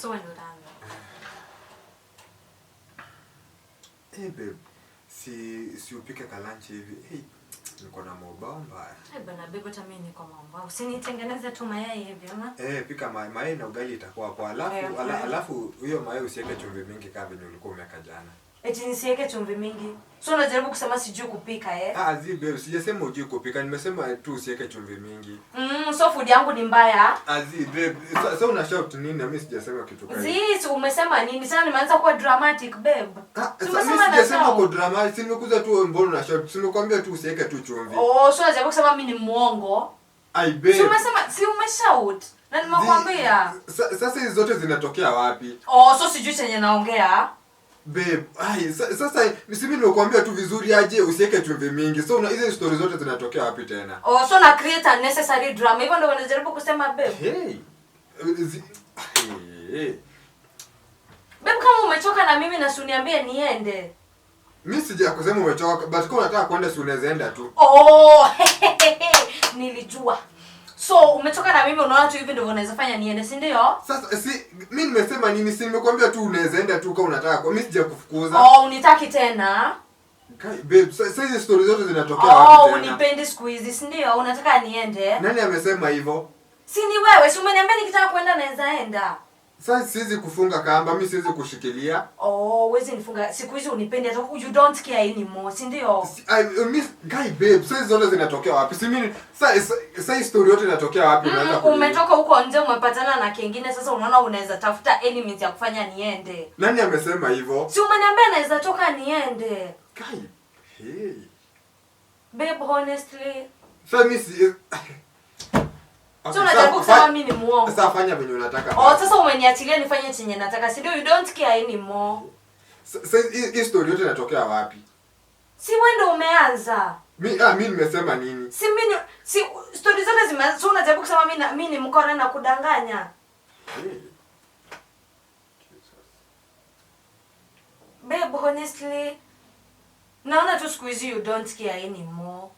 So wewe ndio utaanza. Hey babe, si upike ka lunch hivi. Hey, niko na maubao mbaya. Eh bana babe, hata mimi niko maubao. Usinitengeneze tu mayai hivi ama? Eh, pika mayai na ugali itakuwa hapo. Alafu alafu hiyo mayai usiweke chumvi mingi kama venye ulikuwa umeweka jana. Eti nisiweke chumvi mingi. So unajaribu kusema sijui kupika, eh? Ah, zi babe, sijasema hujui kupika, nimesema tu usiweke chumvi mingi. So food yangu ni mbaya. Ah, zi babe, sasa una shout nini na mimi sijasema kitu kama hicho. Zi, si umesema nini? Sasa nimeanza kuwa dramatic, babe. Ah, Si sasa umesema mimi na sijasema shout? kwa drama, si nimekuza tu mbona una shout. Si nimekuambia tu usiweke tu chumvi. Oh, so unajaribu kusema mimi ni muongo? Ai babe. Si umesema, si umeshout? Na nimekwambia. Sasa hizi zote zinatokea wapi? Oh, so sijui chenye naongea. Babe, ai, sasa si mimi nimekuambia tu vizuri aje usiweke chumvi mingi. So hizi stories zote zinatokea wapi tena? Oh, so na create unnecessary drama. Hivyo ndio unajaribu kusema, babe. Hey. Hey. Babe, kama umechoka na mimi na si uniambie niende. Mimi sija kusema umechoka, but kama unataka kwenda si unaweza enda tu. Oh, nilijua. So umechoka na mimi, unaona tu hivi ndivyo unaweza fanya niende, si ndio? Sasa si mimi nimesema nini? Si nimekuambia tu unaweza enda tu kama unataka. Mimi sijakufukuza. Oh, unitaki tena? Kai, babe, sasa hizi stories zote zinatokea Oh, wapi tena? unipendi siku hizi, si ndio? Unataka niende? Nani amesema hivyo? Si ni wewe, si umeniambia nikitaka kwenda naweza enda. Sasa siwezi kufunga kamba, mimi siwezi kushikilia. Oh, huwezi nifunga. Siku hizi unipendi hata, you don't care anymore, si ndio? Si, I, miss, guy babe, sasa hizi zote zinatokea wapi? Si mimi sasa hii story yote inatokea wapi? Unaanza Umetoka huko nje umepatana na kingine, sasa unaona unaweza tafuta any means ya kufanya niende. Nani amesema hivyo? Si umeniambia naweza toka niende. Guy, hey. Babe, honestly. Sasa mimi si Okay, So unajaribu sasa kusema mimi ni muongo. Sasa fanya venye unataka. Oh, sasa umeniachilia nifanye chenye nataka, si ndio? You don't care anymore. Sasa hii story yote inatokea wapi? Si wewe ndio umeanza. Mi nimesema nini? Si mimi si story zote zimeanza. So unajaribu kusema mimi ni mkora na kudanganya. Hey. Babe, honestly, naona tu siku hizi you don't care anymore.